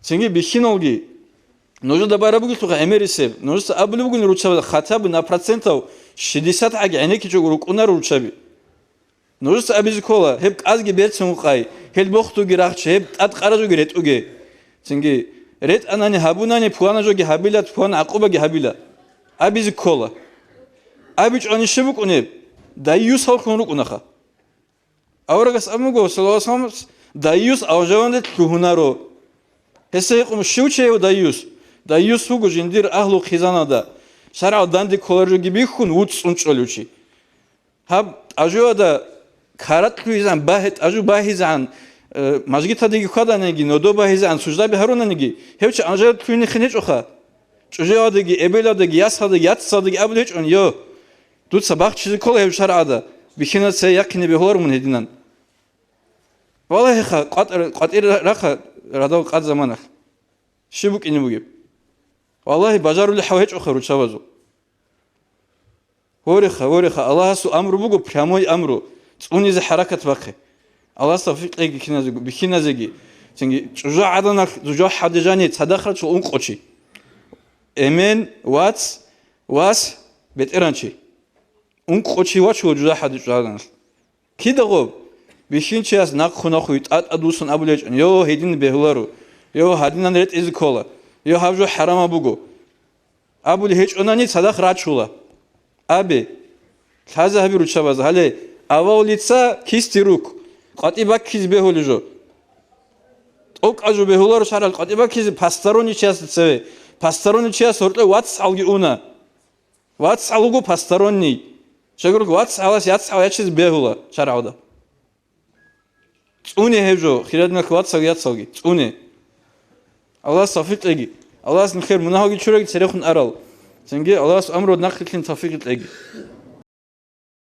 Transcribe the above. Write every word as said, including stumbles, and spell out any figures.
Цинги бихьиналги, нужеда бараб бугелъулха гӀемерисеб, нужеца абулеб бугин руччабазда, хотя бы на процентов шестьдесят гӀаги гӀенеккичӀого рукӀунаро руччаби. Нужеца абизе ккола, гьеб кӀазги берцин гьукъай, гьел бохтуги рахча, гьеб тӀад къаражоги ретӀуге. Цинги, ретӀанани гьабунани, пуана жоги гьабила, пуана гӀакъубаги гьабила. Абизе ккола. АбичӀони щиб букӀунеб? Дайюсалхун рукӀунаха. Аварагас абун буго, саллаллагьу гӀалайгьи вассалам, дайюс авжаванде лъугьунаро. Гьесда гьикъун, щив чи гьев дайюс? Дайюс вуго жиндир агьлу хъизаналда, шаргӀал данде кколаржоги бихьун, вуцӀцӀун чӀолев чи. Гьаб тӀажуада карат лъугьизегӀан, багьи-, тӀажу багьизегӀан, э, мажгиталдеги хьваданиги, нодо багьизегӀан, суждаби гьарунаниги, гьев чи авжаялде лъугьинехин гьечӀоха. ЧӀужугӀадаги, эбелалдаги, ясалдаги, яцалдаги абулеб гьечӀони, йо, дуца бахчизе ккола гьев шаргӀалда, бихьиназда цее яхъине бегьуларо мун гьединан. Валагьиха, къватӀир, къватӀир раха радал къад заманалъ. Щиб букӀине бугеб? Валагьи, бажарулеб гьав гьечӀоха руччабазул. Вореха, вореха, Аллагьасул амру буго, прямой амру, цӀунизе хӀаракат бахъе. Аллагьас тавфикъ кьеги киназего, бихьиназеги. Цинги чӀужугӀаданалъ жужахӀалде жаниб цадахъ рачула ункъо чи. Эмен, вац, вас, бетӀеран чи. Ункъо чи вачула жужахӀалде чӀужугӀаданалъ. Кида гъоб? Бихьинчияс нахъ-нахъуй тӀатӀадвуссун абулеб гьечӀони, йо, гьедин бегьуларо, йо, гьадинан ретӀизе ккола, йо, гьаб жо хӀарамаб буго. Абулеб гьечӀонани цадахъ рачула. Абе, лъазе гьаби руччабазда, гьале, авал лица кисти рук, къватӀи баккизе бегьулеб жо. ТӀокӀаб жо бегьуларо шаргӀалъ къватӀи баккизе посторонний чиясда цеве, посторонний чияс гьоркьов вацгӀалги уна. ВацгӀал вуго посторонний. Щайгурелъул вацгӀалас яцгӀал ячизе бегьула шаргӀалда. ЦӀуне гьев жо, хирадиналъ вацал яцалги, цӀуне. Аллагьас тавфикъ кьеги. Аллагьас нилъер мунагьалги чураги церехун арал. Цинги Аллагьас амруялда нахърилълъин тавфикъ кьеги.